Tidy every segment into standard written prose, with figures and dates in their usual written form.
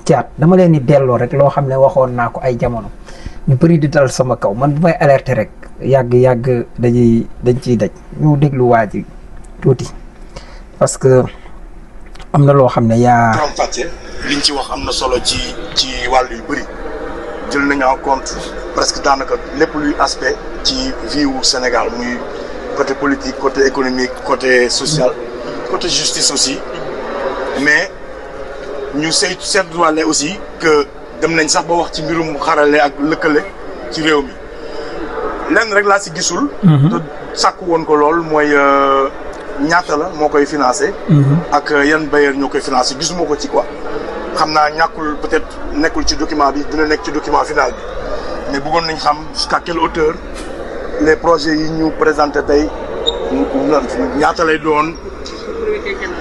caat dama leen di delloo rek loo xam ne waxoon naa ko ay jamono ñu bëri di dal sama kaw man bu may alerter rek yàgg dañ ciy daj ñu déglu waa ji tuuti parce que am na loo xam ne borom fàcce liñ ci wax am na solo ci wàll yu bëri jël nañu en compte presque daanaka lépp luy aspect ci vie wu Sénégal muy côté politique côté économique côté social côté justice aussi mais ñu seetluwaale aussi que dem nañ sax ba wax ci mbirum xarale ak lëkkale ci réew mi lenn rek laa si gisul. te sàkku woon ko lool mooy ñaata la moo koy financé. ak yan bailleur ñoo koy financé gisuma ko ci quoi. xam naa ñàkkul peut-être nekkul ci document bi dina nekk ci document final bi mais bëggoon nañ xam jusqu'à quelle hauteur les projets yi ñu présenté tey ñaata lay doon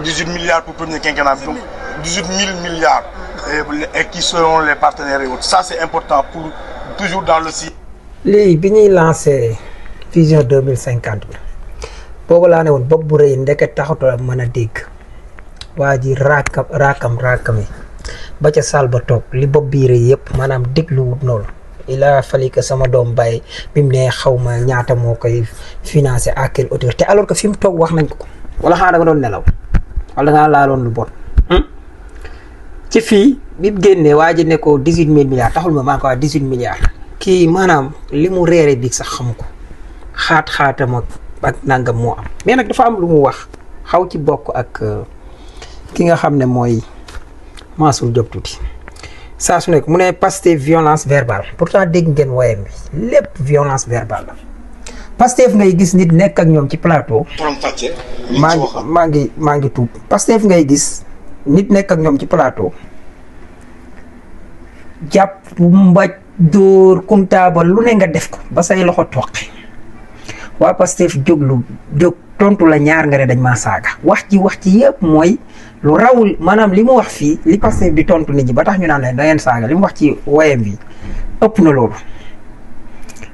18 milliards pour premier quinquennat donc 18 000 milliards et qui seront les partenaires et autres ça c'est important pour toujours dans le site. lii bi ñuy lancé vision 2050 bi boobu laa ne woon bopp bu rëy ndeket taxatoo mën a dégg waa ji raakam yi ba ca saal ba toog li bopp bii rëy yëpp maanaam dégluwut noonu il a fallu que sama doom bàyyi bi mu ne xaw ma ñaata moo koy financé à quelle hauteur te alors que fi mu toog wax nañ ko wala xanaa da nga doon nelaw wala da ngaa laaloon lu bon ci fii bi mu génnee waa ji ne ko 18 000 milliards taxul ma maa ngi ko wax 18 milliards kii maanaam li mu reere bi sax xam ko xaatam ak nangam moo am mais nag dafa am lu mu wax xaw ci bokk ak ki nga xam ne mooy Mansour Diop tuuti saa su nekk mu ne Pastef violence verbale pourtant dégg ngeen woyam bi lépp violence verbale la Pastef ngay gis nit nekk ak ñoom ci plateau. maa ngi tuub Pastef ngay gis nit nekk ak ñoom ci plateau jàpp mbaj dóor kumtaabal lu ne nga def ko ba say loxo toqi waa Pastef jóg tontu la ñaar nga ne dañ maa saaga wax ci yëpp mooy lu rawul maanaam li mu wax fii li Pastef di tontu nit ñi ba tax ñu naan leen da ngeen saaga li mu wax ci woyam bi ëpp na loolu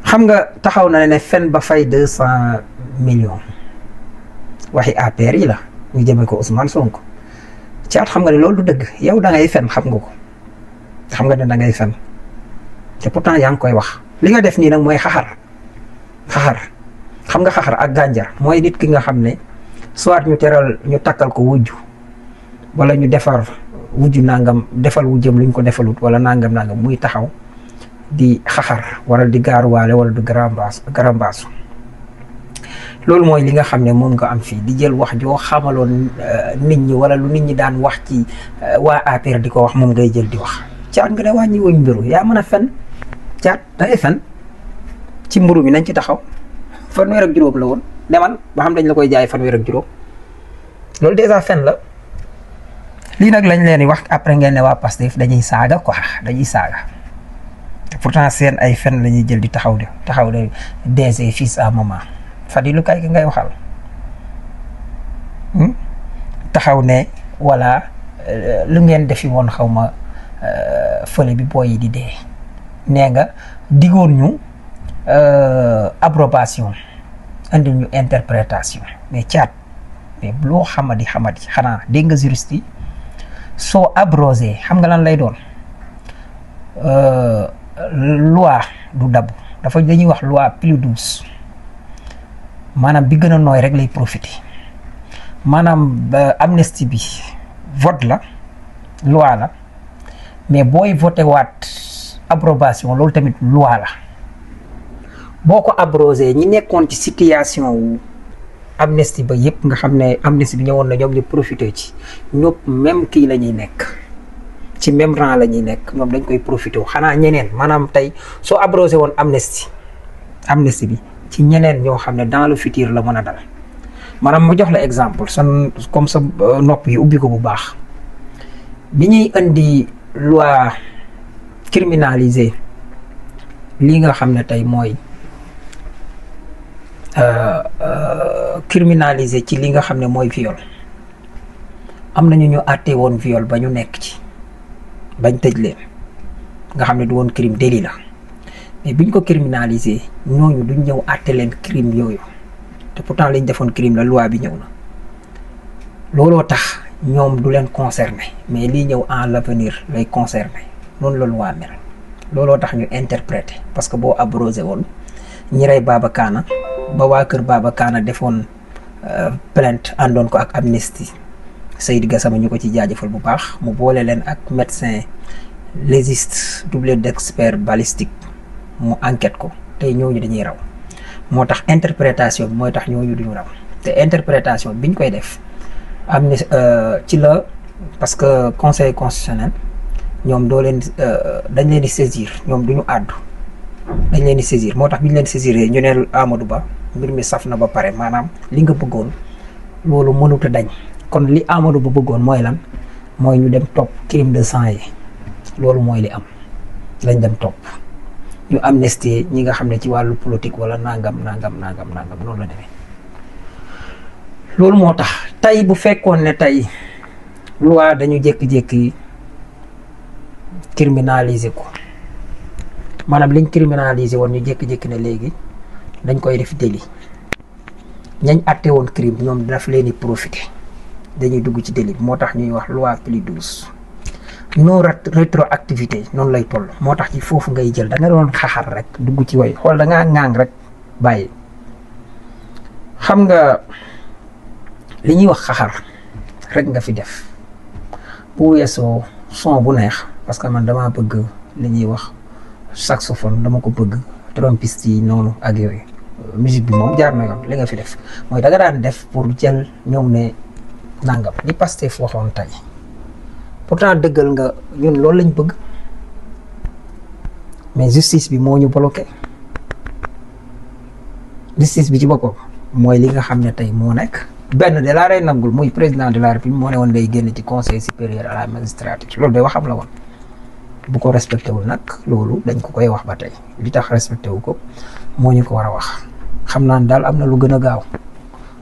xam nga taxaw na ne fen ba fay 200 millions waxi APR yi la ñu jëmee ko Ousmane Sonko caat xam nga ne loolu du dëgg yow da ngay fen xam nga ko xam nga ne da ngay fen te pourtant yaa ngi koy wax li nga def nii nag mooy xaxar xam nga xaxar ak gànjar mooy nit ki nga xam ne soit ñu takkal ko wujju wala ñu defar wujju nangam defal wujjam luñ ko defalut wala nangam muy taxaw di xaxar wala di gaaruwaale wala di garambaasu loolu mooy li nga xam ne moom nga am fii di jël wax joo xamaloon nit ñi wala lu nit ñi daan wax ci waa APR di ko wax moom ngay jël di wax caat nga ne wàññi woñ mbiru yaa mën a fen caat dangay fen ci mburu mi nañ ci taxaw fanweer ak juróom la woon demal ba xam dañ la koy jaay fanweer ak juróom loolu déjà fen la lii nag lañ leen di wax après ngeen ne waa Pastef dañuy saaga quoi dañuy saaga te pourtant seen ay fen la ñuy jël di taxaw de DG fils à maman Fadilou kay ki ngay waxal taxaw ne wala lu ngeen defi woon xaw ma fële bi booy yi di dee nee nga digoon ñu approbation andi ñu interprétation mais caat mais loo xamadi xanaa dégg nga juriste yi soo abrogé xam nga lan lay doon loi du dabu dañuy wax loi plus douce maanaam bi gën a nooy rek lay profité maanaam amnistie bi vote la loi la mais booy voté waat approbation loolu tamit loi la boo ko abrogé ñi nekkoon ci situation wu amnistie ba yëpp nga xam ne amnistie bi ñëwoon na ñoom ñu profité ci ñëpp même kii la ñuy nekk ci même rang la ñuy nekk ñoom dañ koy profité xanaa ñeneen maanaam tey soo abrogé woon amnistie bi ci ñeneen ñoo xam ne dans le futur la mën a dal maanaam ma jox la exemple comme sa nopp yi ubbi ko bu baax bi ñuy indi loi criminalisée lii nga xam ne tey mooy criminalisé ci li nga xam ne mooy viol am nañu ñu àtte woon viol ba ñu nekk ci bañ tëj leen nga xam ne du woon crime délit la mais biñ ko criminalisé ñooñu duñ ñëw àtte leen crime yooyu te pourtant liñ defoon crime la loi bi ñëw na looloo tax ñoom du leen concerné mais lii ñëw en l'avenir lay concerné noonu la loi mel looloo tax ñu interpréter parce que boo abrogé woon ñi rey Baba Kana ba waa kër Baba Kana defoon plainte àndoon ko ak Amnesty Seydi Gassama ñu ko ci jaajëfal bu baax mu boole leen ak médecin légiste doublé d'expert balistique mu enquête ko tey ñooñu dañuy raw moo tax interprétation bi mooy tax ñooñu duñu raw te interprétation biñ koy def am ci la parce que conseil constitutionnel ñoom doo leen dañ leen di saisir ñoom duñu àddu dañ leen di saisir moo tax bi ñu leen saisir ñu ne Amadou Ba mbir mi saf na ba pare maanaam li nga bëggoon loolu mënut a dañ kon li Amadou Ba bëggoon mooy lan mooy ñu dem topp crime de sang yi loolu mooy li am lañ dem topp ñu amnistie ñi nga xam ne ci wàllu politique wala nangam noonu la demee. loolu moo tax tey bu fekkoon ne tey loi dañu jékki-jékki criminaliser ko maanaam liñ criminaliser woon ñu jékki-jékki ne léegi dañ koy def délit ñañ àtte woon crime ñoom daf leen di profiter dañuy dugg ci délit moo tax ñuy wax loi plus douce non rétroactivité noonu lay toll moo tax ci foofu ngay jël da nga doon xaxar rek dugg ci way xool da ngaa ŋaang rek bàyyi xam nga li ñuy wax xaxar rek nga fi def bu weesoo son bu neex parce que man dama bëgg li ñuy wax saxophone dama ko bëgg trompiste yi noonu ak yooyu musique bi moom jaar na yoon li nga fi def mooy da nga daan def pour jël ñoom ne nangam li Pastef waxoon tey pourtant dëggal nga ñun loolu lañ bëgg mais justice bi moo ñu bloqué justice bi ci boppam mooy li nga xam ne tey moo nekk benn de laa rey nangul muy président de la république moo ne woon day génn ci conseil supérieur à la magistrature loolu day waxam la woon bu ko respecté wul nag loolu dañ ko koy wax ba tey li tax respecté wu ko moo ñu ko war a wax xam naa daal am na lu gën a gaaw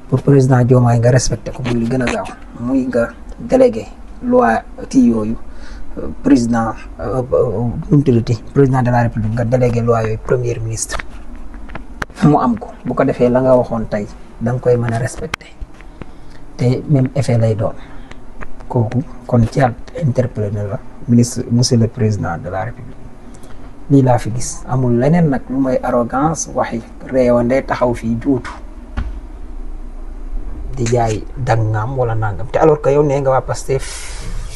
pour président Diomaye nga respecté ko bu li gën a gaaw muy nga délégué loi kii yooyu président nu mu tuddati président de la république nga délégué loi yooyu premier ministre mu am ko bu ko defee la nga waxoon tey da nga koy mën a respecté te même effet lay doon kooku kon ci interpellé la ministre monsieur le président de la république lii laa fi gis amul leneen nag lu may arrogance waxi réewande taxaw fii juutu di jaay dangam wala nangam te alors que yow nee nga waa Pastef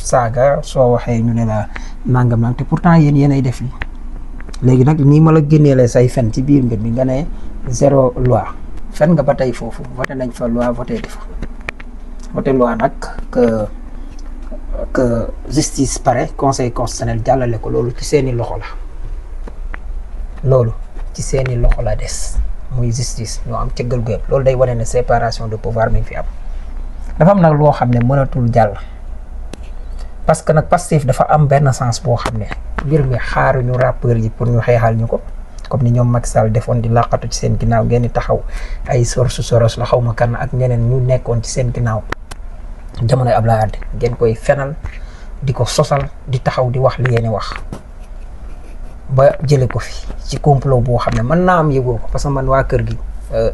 saaga soo waxee ñu ne la nangam nag te pourtant yéen ay def li léegi nag nii ma la génneele say fen ci biir mbir mi nga ne zéro loi fen nga ba tey foofu voté nañ fa loi voté di fa voté loi nag que justice pare conseil constitutionnel jàllale ko loolu ci seeni loxo la loolu ci seeni loxo la des muy justice ñoo am cëggal gu yëpp loolu day wane ne séparation de pouvoir mi ngi fi am dafa am nag loo xam ne mënatul jàll parce que nag Pastef dafa am benn sens boo xam ne mbir mi xaaruñu rappeurs yi pour ñu xeexal ñu ko comme ni ñoom Macky Sall defoon di laqatu ci seen ginnaaw ngeen di taxaw ay Soros la xaw ma kan ak ñeneen ñu nekkoon ci seen ginnaaw jamonoy Abdoulaye Wade ngeen koy fenal di ko sosal di taxaw di wax li ngeen wax ba jële ko fi ci complot boo xam ne mën naa am yëgoo ko parce que man waa kër gi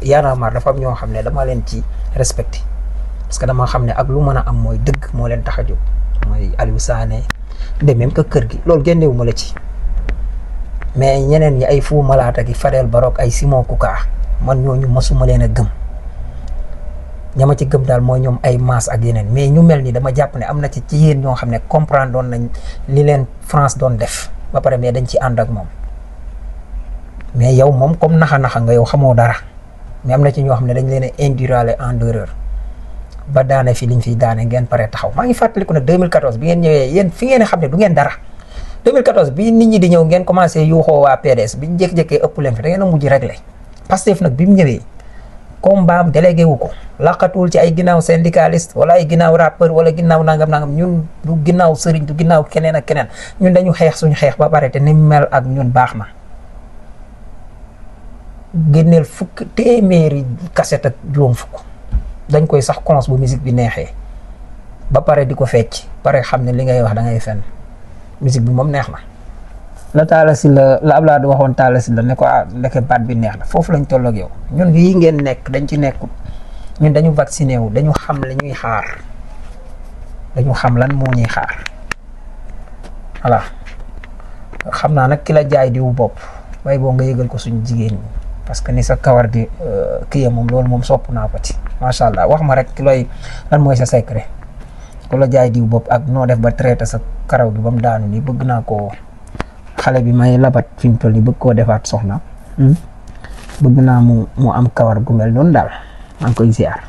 Y'en a marre dafa am ñoo xam ne dama leen ci respecté parce que dama xam ne ak lu mën a am mooy dëgg moo leen tax a jóg mooy Aliou Sané de même que kër gi loolu génnewu ma la ci mais ñeneen ñi ay Fou Malade ak Fadel Barok ay Simon Kouka man ñooñu masuma leen a gëm ñama ci gëm daal mooy ñoom ay maas ak yeneen mais ñu mel ni dama jàpp ne am na ci yéen ñoo xam ne comprendre doon nañ li leen France doon def ba pare mais dañ ci ànd ak moom mais yow moom comme naxa nga yow xamoo dara mais am na ci ñoo xam ne dañ leen a indurale en erreur ba daane fi liñ fiy daane ngeen pare taxaw maa ngi fàttaliku ne 2014 bi ngeen ñëwee yéen fi ngeen xam ne du ngeen dara 2014 bi nit ñi di ñëw ngeen commencé yuuxoo waa PDS bi ñu jékki-jékkee ëpp leen fi da ngeen a mujj réglé Pastef nag bi mu ñëwee combat am délégué wu ko laqatuwul ci ay ginnaaw syndicaliste wala ay ginnaaw rappeur wala ginnaaw nangam ñun du ginnaaw sëriñ du ginnaaw keneen ak keneen ñun dañu xeex suñu xeex ba pare te ni mel ak ñun baax na génneel fukk téeméeri kaset ak juróom fukk dañ koy sax cons bu musique bi neexee ba pare di ko fecc pare xam ne li ngay wax da ngay fenn musique bi moom neex na la Talla Sylla la Abdoulaye di waxoon Talla Sylla ne ko ndeke baat bi neex na foofu lañ toll ak yow ñun yii ngeen nekk dañ ci nekkut ñun dañu vacciné wu dañu xam la ñuy xaar dañu xam lan moo ñuy xaar voilà xam naa nag ki la jaay diwu bopp waaye boo nga yëgal ko suñu jigéen ñi parce que ni sa kawar di kii moom loolu moom sopp naa ko ci macha allah wax ma rek ki looy lan mooy sa secret ku la jaay diw bopp ak noo def ba traité sa karaw gi ba mu daanu nii bëgg naa ko xale bi may labat fi mu toll nii bëgg koo defaat soxna bëgg naa mu am kawar gu mel noonu daal maa ngi koy ziar.